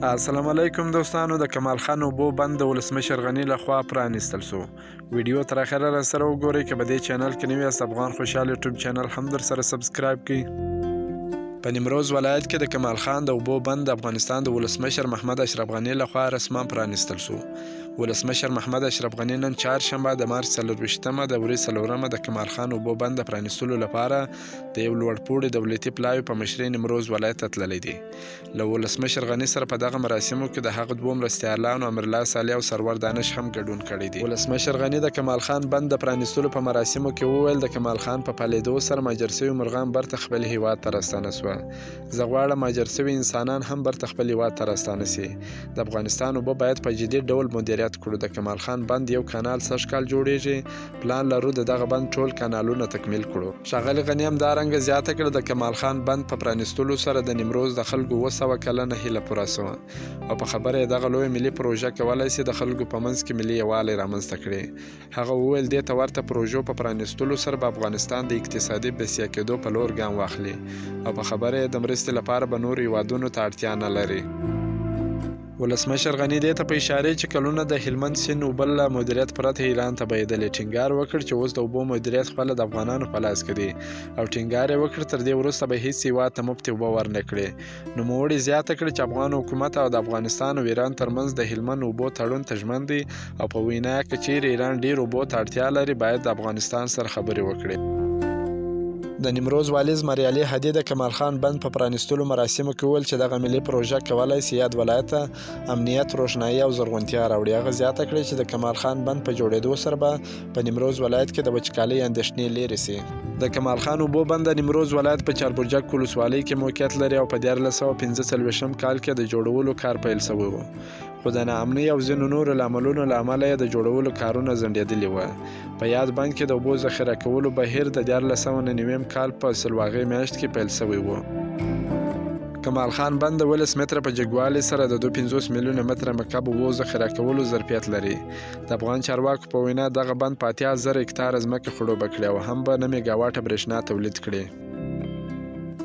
السلام علیکم دوستانو، د کمال خان اوبو بند د ولسمشر غني له خوا پرانیستل شو. ویډیو تر اخره را سره وګورئ. که په دې چینل کې نوي یاست، افغان خوشحال یوټیوب چینل هم در سره subscribe کړئ. په نیمروز ولایت کې د کمال خان د اوبو بند د افغانستان د ولسمشر محمد اشرف غني له خوا رسما پرانیستل شو. ولسمشر محمد اشرف غني نن چهارشنبه د مارچ 24مه، د وري څلورمه، د کمال خان اوبو بند د پرانیستلو لپاره د یو لوړ پوړي دولتي پلاوي په مشرۍ نیمروز ولایت ته تللی دی. له ولسمشر غني سره په دغه مراسمو کې د هغه دوو مرستیالانو امرالله صالح او سرور دانش هم ګډون کړی دی. ولسمشر غني د کمال خان بند د پرانیستلو په مراسمو کې وویل، د کمال خان په فعالېدو سره مهاجر شوي مرغان برته خپل هیواد ته راستانه شوه. زه غواړم مهاجر شوي انسانان هم برته خپل هیواد ته راستانه شي. د افغانستان اوبه باید په جدي ډول مدیریت کړو. د کمال خان بند یو کانال سږ کال جوړېږي. پلان لرو د دغه بند ټول کانالونه تکمیل کړو. ښاغلي غني همدارنګه زیاته کړه، د کمال خان بند په پرانیستلو سره د نیمروز د خلکو 700 کلنه هیله پوره شوه او په خبره یې دغه لویه ملي پروژه کولای شي د خلکو په منځ کې ملي یووالی رامنځته کړي. هغه وویل، دې ته ورته پروژو په پرانیستلو سره به افغانستان د اقتصادي بسیا کېدو په لور ګام واخلي او په خبره یې د مرستې لپاره به نورو هېوادونو ته اړتیا نه لري. ولسمشر غني دې ته په اشارې چې کلونه د هلمند سیند اوبه له مدیریت پرته ایران ته بهېدلې، ټینګار وکړ چې اوس د اوبو مدیریت خپله د افغانانو په لاس کې دی او ټینګار یې وکړ تر دې وروسته به هیڅ هیواد ته مفتې اوبه ورنه کړي. نوموړي زیاته کړې چې افغان حکومت او د افغانستان او ایران ترمنځ د هلمند اوبو تړون ته ژمن دی او په وینا که چیرې ایران ډېر اوبو ته اړتیا لري، باید د افغانستان سره خبرې وکړي. د نیمروز والي زمریالي هادي د کمال خان بند په پرانیستلو مراسمو کې وویل چې دغه ملي پروژه کولای شي یاد ولایت ته امنیت، روښنايي او زرغونتیا راوړي. هغه زیاته کړې چې د کمال خان بند په جوړېدو سره به په نیمروز ولایت کې د وچکالۍ اندېښنې لیرې شي. د کمال خان اوبو بند د نیمروز ولایت په چاربرجک ولسوالۍ کې موقعیت لري او په 1345 کال کې د جوړولو کار پیل شوی و، خو د ناامنۍ او ځینو نورو لاملونو له امله یې د جوړولو کارونه ځنډېدلي وه. په یاد بند کې د اوبو ذخیره کولو بهیر د 1390 کال په سلواغې میاشت کې پیل شوی و. کمال خان بند د 17 متره په جګوالي سره د 52 میلیونه متره مکعب اوبو ذخیره کولو ظرفیت لري. د افغان چارواکو په وینا دغه بند په 80,000 هکتاره ځمکه خړوبه کړې او هم به 9 میګاواټه برېښنا تولید کړي.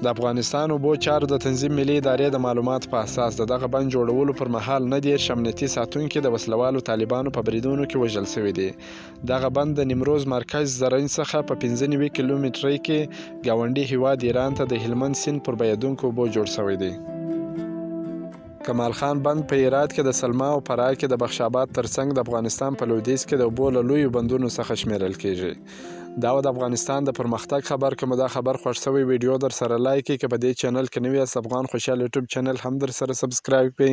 د افغانستان اوبو چارو د تنظیم ملي ادارې د معلوماتو په اساس د دغه بند جوړولو پر مهال 39 امنیتي ساتونکي د وسلهوالو طالبانو په بریدونو کې وژل شوي دي. دغه بند د نیمروز مرکز زرنج څخه په 95 کیلومترۍ کې ګاونډي هیواد ایران ته د هلمند سیند پر بهېدونکو اوبو جوړ شوی دی. کمال خان بند په هرات کې د سلما او فراه کې د بخش آباد ترڅنګ د افغانستان په لودیځ کې د اوبو له لویو بندونو څخه شمېرل کېږي. دا و د افغانستان د پرمختګ خبر. که مو دا خبر خوښ شوی، ویډیو در سره like کړئ. که په دې چینل کې نوي یاست، افغان خوشحال یوټیوب چینل هم در سره subscribe کړئ.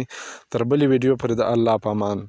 تر بلې ویډیو پورې د الله په امان.